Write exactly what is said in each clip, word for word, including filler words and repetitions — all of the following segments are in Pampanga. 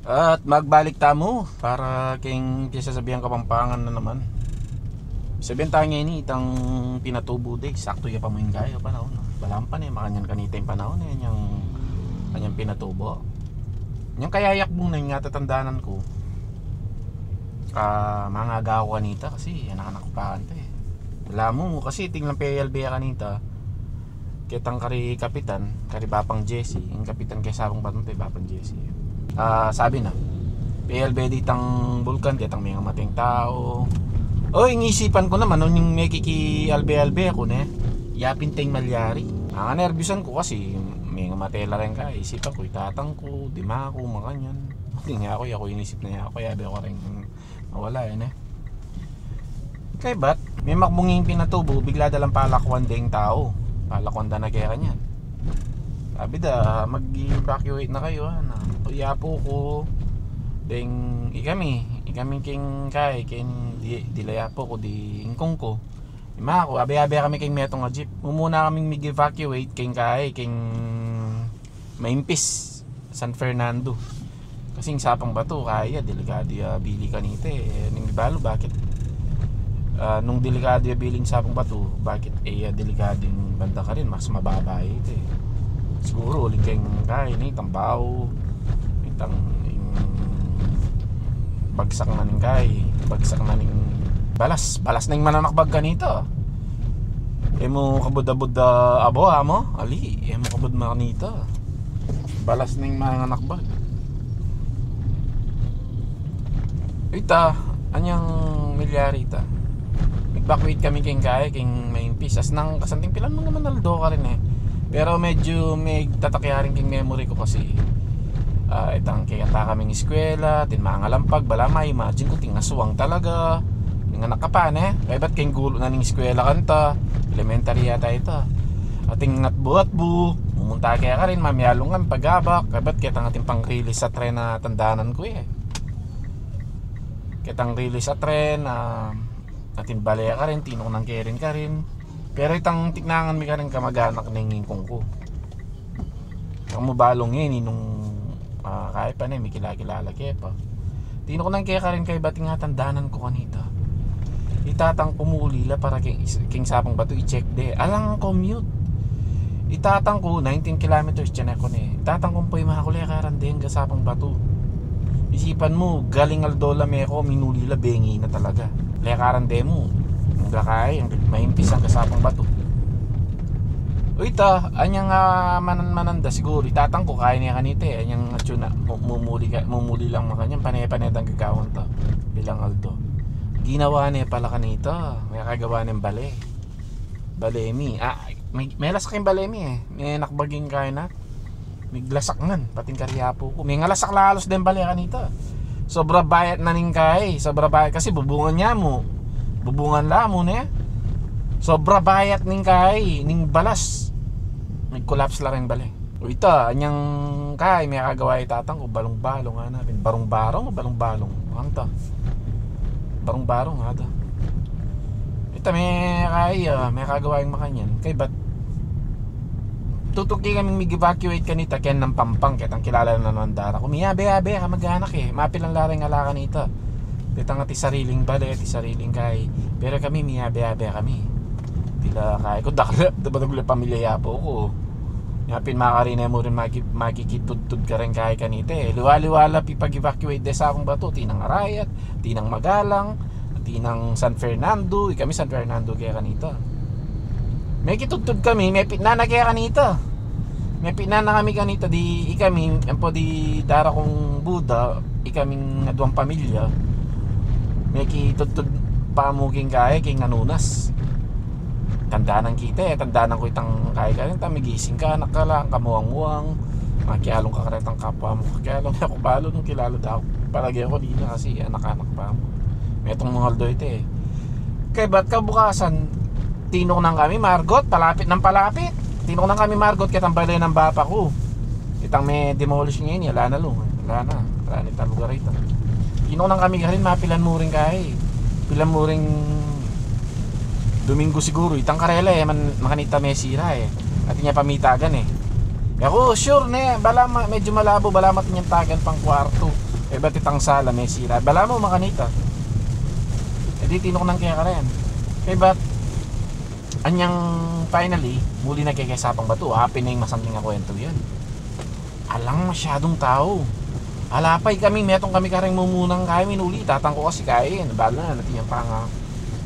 At magbalik tamu para king kisasabian Kapampangan na naman. Sabian ta ngeni itang pinatubu de, saktu ya pa mu ing gaya panaun, no? Balam pa ne, makanyan kanita ing panaun, e, anyang, anyang pinatubu. Anyang kayayakbung na ing atatandanan ku. Ah, mangagaku kanita kasi anak-anak pa kanita, e. Ala mu, kasi tingnan pe albe kanita. Ketang kari kapitan, kari Bapang Jesse, ing kapitan keng Sabang Batu, e, Bapang Jesse. Ah, sabi na, pe albe ditang bulkan, ketang mengamateng tau. O, ing isipan ku naman, nung mekikialbe-albe ku, ne, yapin teng malyari. Ang nerbyosan ku kasi, mengamateng la reng kaya, isipan ku, itatang ku, dimaku, makanyan. Tingnan ku, yaku inisip na yaku, yabe ku reng mawala, e, ne. Kaybat, memakbung ing pinatubu, bigla da lang palakwan deng tau. Palakwan da na kekanyan. Sabi da, "Mag-evacuate na kayu, ha, na." O, yapu ku, deng, ikami, ikami keng kay, keng di, dila yapu ku, di ingkung ku. Ima ku, abe-abe kami keng metung a jeep. Mumuna kaming mag-evacuate keng kay, keng Maimpis, San Fernando. Kasi ing Sabang Batu, kaya, delikadu ya bili kanita, e. Ning ibalu, bakit, ah, nung delikadu ya bili ing Sabang Batu, bakit, e, ya delikadu ing banda karin, mas mababa ita, e. Siguru, uling keng kay, ne, itang bau, itang, ing bagsak na ning kay, bagsak na ning balas, balas na ing mananakbag kanita. E mu kabud-abud a, abo, amo, ali, e mu kabud makanita. Balas na ing mananakbag. Ita, anyang milyari ita. Nag-evacuate kami keng kay, keng Maimpis. As nang kasanting pilan mu naman aldo karin, e. Pero medyo megtatak ya rin keng memory ku kasi, ah, itang kekanta kaming eskwela, atin mangalampag, bala ma-imagine ku, atin aswang talaga. Ning anak ka pa, ne? Kaybat keng gulu na ning eskwela kanta, elementary yata ita. Atin ngatbu-atbu, mumunta kekarin, mamialung kami pag-abak, kaybat ketang atin pang-release a tren a tandanan ku, e. Ketang release a tren, ah, atin bale karin, tinuknang ke rin karin. Pero itang tiknangan mi karin kamag-anak ning ingkung ku. Kamu balung ini nung, ah, kaya pa ne, mikilala-kilala ke pa. Tinuknang ke karin kaybat ing atandanan ku kanita. Itatang ku muli la para keng, keng Sabang Batu i-check de. Alang commute. Itatang ku, nineteen kilometers, tiyan ku ne. Itatang ku, puyma ku, lekaran de angga Sabang Batu. Isipan mu, galing aldo la me ku, minuli la, bengi na talaga. Lekaran de mu. Angga kay, angga Maimpis, angga Sabang Batu. O ita, anyang, ah, manan-manan da siguru. Itatang ku, kaya ne kanita, e. Anyang atsu na, mu-, mumuli ka, mumuli lang makanyan, pane-pane dang gagawan ta. Bilang aldo. Ginawa ne pala kanita, mekagawa neng bale. Bale mi. Ah, me-, melasak ing bale mi, e. Menakbag ing kay na. Meglasak ngan, pating kari apu ku. Mengalasak la halos deng bale kanita. Sobra bayat na ning kay, sobra bayat kasi bubungan ya mu. Bubungan la mu, ne. Sobra bayat ning kay, ning balas. Nag-collapse la ring bale. O ita, anyang kay, mekagawa itatang ku, balung-balung, ana, pin, barung-barung, balung-balung. Anta. Barung-barung, ada. Ita, me kay, ah, mekagawa ing makanyan. Kaybat, tutuki kaming mig-evacuate kanita, keng Pampang, ketang kilala na naman dara ku. Miyabe-abe, kamag-anak, e. Mapilan la ring ala kanita. Ketang atin sariling bale, atin sariling kay. Pero kami, miyabe-abe kami. Dila kay ku, dakal, dakal la pamilya yapu ku. Yapin makarine mu rin maki-, makikitudtud kareng kay kanita, e. Liwa-liwa la pipag-evacuate de Sabang Batu, tinang Arayat, tinang Magalang, tinang San Fernando, ikami San Fernando ke kanita. Mekitudtud kami, mepitnan na ke kanita. Mepitnan na kami kanita, di ikami, ampo di dara kung buda, ikaming aduang pamilya, mekitudtud pa mu king kay, king anunas. Tandanan kita, e, tandanan ku itang kay kanita, migising ka, anak ka lang, kamuwang-muwang, makialung ka karetang kapwa mu, kakialung. Aku balu nung kilala da ku, palage ku di na kasi anak-anak pa mu. Metung nung aldo ita, e. Kaybat kabukasan, tinuknang kami, margut, palapit nang palapit. Tinuknang kami, margut, ketang bale nang bapa ku. Itang me-demolish ngeni, ala na lu, ala na, ala na itang lugar ita. Tinuknang kami karin, mapilan mu ring kay. Pilan mu ring Domingo siguru, itang karela, e, man, makanita mesira, e. Atin ya pamitagan, e. Yaku, sure ne, bala ma-, medyo malabo, bala ma atin yang tagan pang kwartu. Kaybat itang sala, mesira. Balamu makanita. E di tinuknang ke karin. Kaybat, anyang finally, muli na ke keng Sapang Batu. Apin na ing masanting a kwentu yan. Alang masyadung tau. Ala pa, ikami, metung kami kareng mumunang kayi, minuli, tatang ku kasi kayi, bala na, atin yang panga,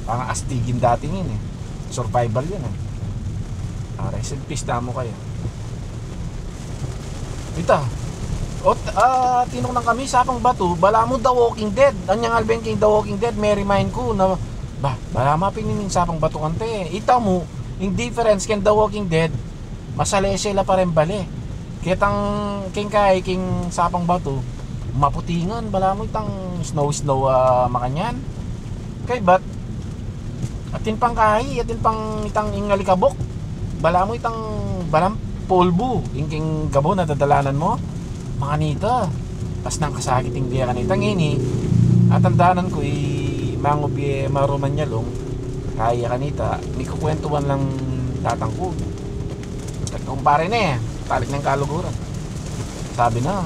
panga astigin dating ini. Survival yan e. Ah, rest in peace, damo kayu. Ita. Ot, ah, tinuknang kami, Sapang Batu, balamu The Walking Dead. Anyang alben keng The Walking Dead, me-remind ku na, ba, balamu pin ing Sapang Batu kante. Ita mu, ing difference keng The Walking Dead, masalese la pa reng bale. Ketang keng kayi, keng Sapang Batu, maputi ngan, balamu itang snow-snow, ah, makanyan. Kaybat, atin pang kayi, atin pang itang ing alikabok. Balamu itang, balang polbu, ing keng gabun a dadalanan mu. Makanita, asnang kasakit ing bie kanita ngeni. Atandanan ku i mangu bie maruman ya lung, kayi kanita, mikukwentuan lang tatang ku. At kumpare ne, talik neng kaluguran. Sabi na,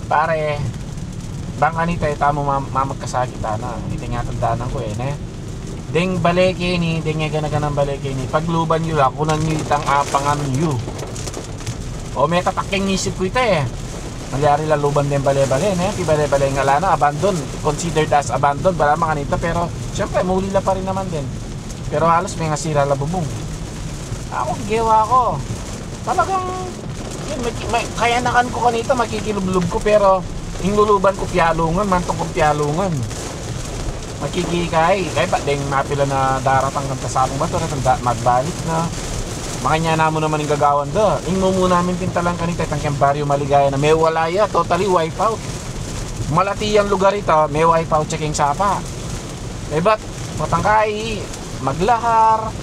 "Pare, bang kanita ita mu mam-, mamagkasakit na, ita ing atandanan ku e, ne? Deng bale keni, deng e gana-ganang bale keni, pagluban yu la, kunan yu itang apangan yu." O, metatak ing isip ku ita e. Malyari la luban deng bale-bale, ne? Ti bale-bale nga la na, abandon, considered as abandon, bala makanita, pero, siyempre, muli la pa rin naman din. Pero halos mengasira la bubung. Aku, gewa ku. Talagang, yun, may, may, kayanakan ku kanita, makikilublub ku, pero ing luluban ku, pialungan, mantung kung pialungan. Makikikayi, kaybat deng mapila na daratang kanta Sapang Batu, retang da-, magbalik na. Makanyan na mu naman ing gagawan da. Ing mumu naming pintalan kanita, itang keng Barrio Maligaya na mewala ya, totally wipe out. Malati yang lugar ita, me-wipe out ya keng sapa. Kaybat, potang kayi, maglahar.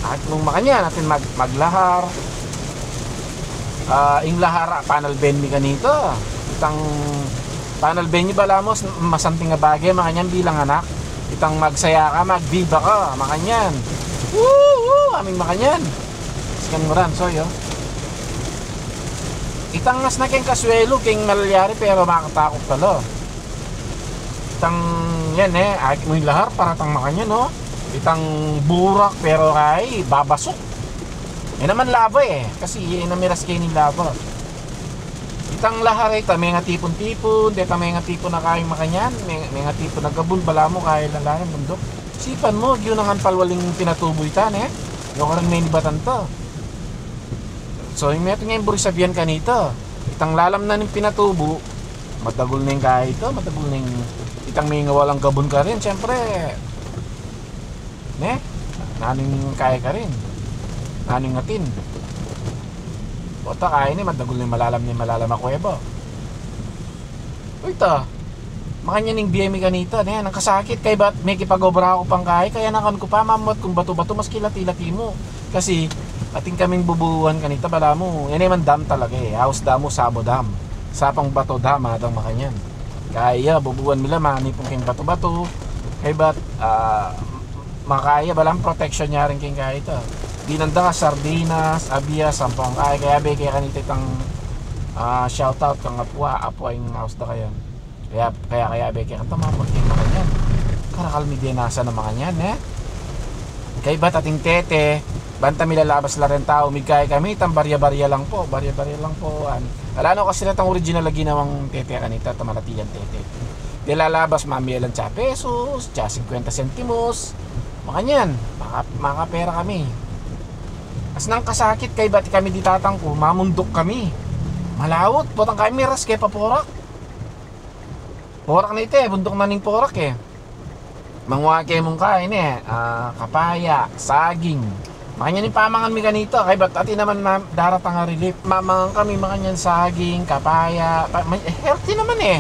At nung makanyan, atin mag-, maglahar. Ah, ing lahar, ah, panalben mi kanita. Itang panalben yu, balamu, s-, masanting a bage, makanyan bilang anak. Itang magsaya ka, magbiba ka, makanyan. Woo! Woo! Aming makanyan. Sikan mu ran, Soy, o. Itang ngasna keng kaswelu, keng malyari, pero makatakut ka la. Itang yan, e, akit mu ing lahar, para tang makanyan, no? Itang burak, pero kayi, babasuk. E naman lava, e. Kasi, e na miras keni lava. Itang lahar, ita, mengatipun-tipun, deta mengatipun a kayi makanyan, me-, mengatipun a gabun, balamu, kayi la la ning bunduk. Sipan mu, agyu na ngan palwaling pinatubu ita, ne? Yu karin menibatan ta. So, ing metung yang buri sabian kanita, itang lalam na ning pinatubu, madagul na ing kayi ita, madagul na ing itang mengawalang gabun karin, siyempre, ne? Nanu ing kayi karin? Nanu ing atin? Pota kayi ne, madagul na ing malalam na ing malalam a kuweba. Uy, ta. Makanyan ing bie mi kanita, ne? Nang kasakit, kaybat mekipag-obra ku pang kayi, kayanakan ku pa, mamwat kung batu-batu, maski lati-lati mu. Kasi, atin kaming bubuan kanita, balamu, e ne man dam talaga, e. Aus da mu, Sabo Dam. Sapang Batu Dam, adang makanyan. Kaya, bubuan mi la, manipun keng batu-batu. Kaybat, ah, makaya, balang protection ya rin keng kayi ita. Dinan da ka sardinas, abias, ampong kayi, kayabe ke kanita itang, ah, shout out kang Apua, Apua ing aus da kayan. Kaya, kaya, kayabe ke kanta, mamwat keng makanyan. Karakal mi de nasa na makanyan, e. Kaybat atin tete, banta milalabas la reng tau, migkayi kami, itang barya-barya lang pu, barya-barya lang pu, an. Ala no kasi retang original a ginawang tete kanita, ta malati yang tete. De lalabas, mamye lang tsa pesos, tsa singkwenta sentimos. Makanyan, maka-, makapera kami. Asnang kasakit, kaybat kami di tatang ku, mamunduk kami. Malaut, potang kami miras ke pa Porac. Porac na ita, e, bunduk na ning Porac, e. Mangwa ke mung kayi, e, ah, kapaya, saging. Makanyan ing pamangan mi kanita, kaybat atin naman ma-, daratang a relief. Mamangan kami, makanyan saging, kapaya, pa-, ma-, healthy naman, e.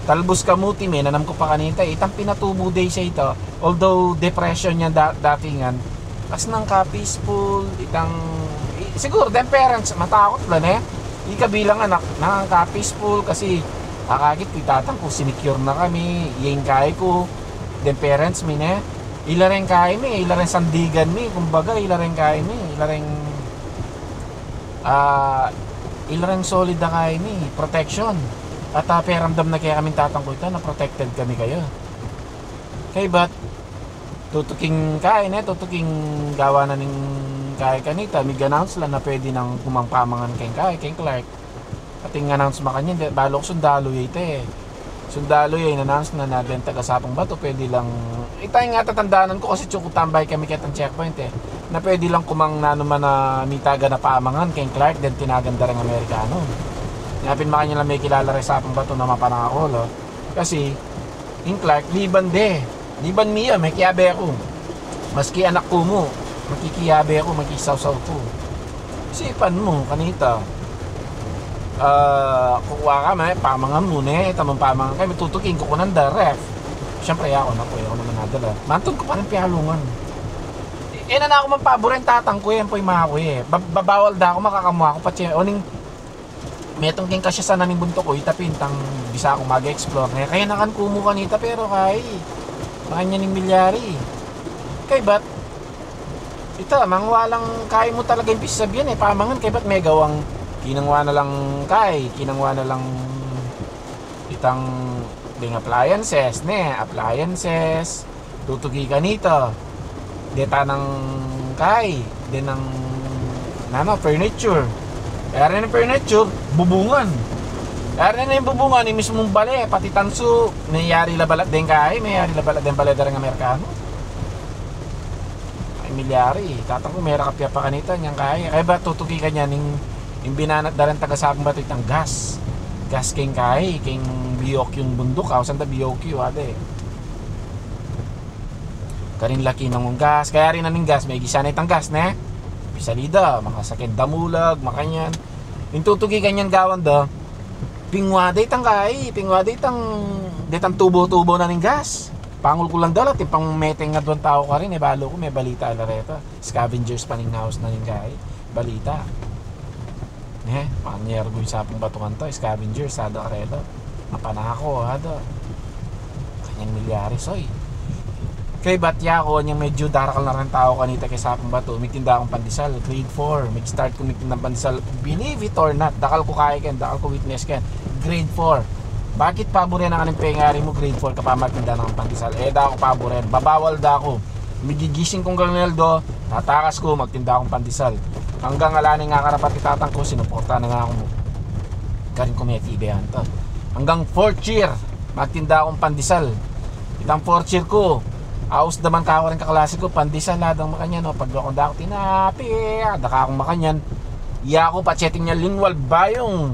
Talbus kamuti, menanam ku pa kanita, e. Itang pinatubu de isya ita, although depression yang da-, datingan, asnang ka-peaceful, itang, i-, siguru, deng parents, matakut la, ne? Ika bilang anak, nang ka-peaceful kasi, akakit ku i tatang ku, sinecure na kami, ing kayi ku, deng parents mi, ne? Ila reng kayi mi, ila reng sandigan mi, kumbaga, ila reng kayi mi, ila reng, ah, ila reng solid a kayi mi, protection. At, ah, peramdam na kaya kaming tatang ku ita na protected kami kaya. Kaybat, tutuking kai, ne, tutuking gawa na ning kai kanita, mig-announce la na pwede nang kumang pamangan keng kai, keng Clark. Ating announce makanyan, de, balu ku sundalu ya ita e. Sundalu ya, in-announce na, na deng taga Sapang Bato, pwede lang, ita ing atatandanan ku kasi tsu ku tambay kami ketang checkpoint e. Na pwede lang kumang nanu man a mitagan a pamangan keng Clark, deng tinagan da reng Amerikano. Nya pin makanyan lang mekilala reng Sapang Bato na mapanakul, o. Kasi, ing Clark, liban de. Liban mi ya, mekiabe ku. Maski anak ku mu, makikiabe ku, makisawsaw ku. Isipan mu, kanita. Ah, kukua ka, me, pamangan mu, ne, tamang pamangan kami, tutuking kukunan da, ref. Siyempre, aku, naku, aku naman nadala. Mantun ku pa rin piyalungan. E, e na, na ku man paburen tatang ku, e, ampo ima ku, e. Ba-, babawal da ku, makakamua ku, patse, oning metung keng kasyasanan ning buntuk ku, ita pin itang bisa kung mag-explore. Kaya, kayanakan ku mu kanita, pero kai, makanyan ing milyari. Kaybat, ita, mangwa lang kai mu talaga ing pisasabian e, pamangan, kaybat megawang kinangwa na lang kai, kinangwa na lang itang deng appliances, ne, appliances, tutuki kanita. Deta nang kai, de nang, nanu, furniture. Kaya rin ing furniture, bubungan. Kaya rin ing bubungan, ing mismung bale, pati tansu, meyari la balat deng kai, meyari la balat deng bale da reng Amerikano. Ay, milyari, tatang ku, mera kapya pa kanita, nyang kai. Kaybat tutuki kanyan ing, ing binanat da reng taga Sapang Bato itang gas. Gas keng kai, keng B O Q ing bunduk, ausan da B O Q, ade. Karin la kinangun gas, kaya rin na ning gas, megisa na itang gas, ne? Pisalida, makasakyan damulag, makanyan. Ing tutuki kanyan gawan da, pingwa da itang kai, pingwa da itang, detang tubo-tubo na ning gas. Pangul ku lang da la, timpang meteng aduang tau karin e, balu ku, mebalita la reta. Scavengers pa ning naus na ning kai. Balita. Ne, panyergu ing Sapang Bato kanita, scavengers, ada karela. Mapanako, ada. Kanyang milyari, soy. Kaybat yaku, anyang medyu darakal na reng tau kanita keng Sapang Bato, migtinda kung pandesal, grade four. Mig-start ku migtindang pandesal. Believe it or not, dakal ku kai ken, dakal ku witness ken. Grade four. Bakit paburen na kanu ing pengari mu, grade four ka pa magtinda na kung pandesal? E da ku paburen, babawal da ku. Migigising kung Colonel Do, tatakas ku, magtinda kung pandesal. Hanggang ala ne ing akarapat i tatang ku, sinuporta na nga ku. Karin ku metibe anto. Hanggang fourth year, magtinda kung pandesal. Itang fourth year ku, aus da man kaku reng kaklase ku, pandesal, adang makanyan, o, pagluakun da ku tinapi, ada kakung makanyan. Yaku, patse atin yang lingwal, bayung,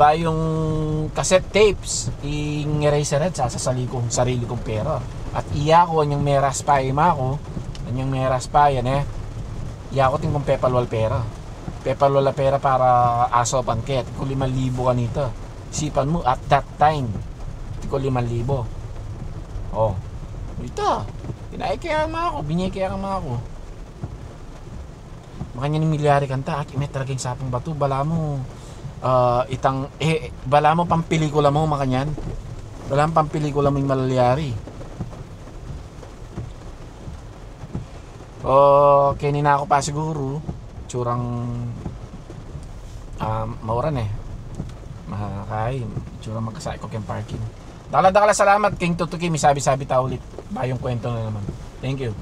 bayung cassette tapes, ing Eraserheads, sasasali kung sarili kung pera. At yaku, anyang meraspa ima ku, anyang meraspa, yan e. Yaku, atin kung pepalwal pera. Pepalwal a pera para asopan ke, atin kung limang libo kanita. Isipan mu, at that time, atin kung limang libo. O, ita, tinay ke ama ku, binye ke ama ku. Makanyan ing milyari kanita, aki, me talaga ing Sapang Bato, balamu, ah, itang, e, balamu pampelikula mu, makanyan. Balamu pampelikula mu ing milyari. O, keni na ku pa siguru, itsurang, ah, mauran e. Makai, itsurang magkasakit ku keng parking. Dakal a dakal a salamat keng tutuki, misabi-sabi ta ulit. Bayung kwento na naman. Thank you.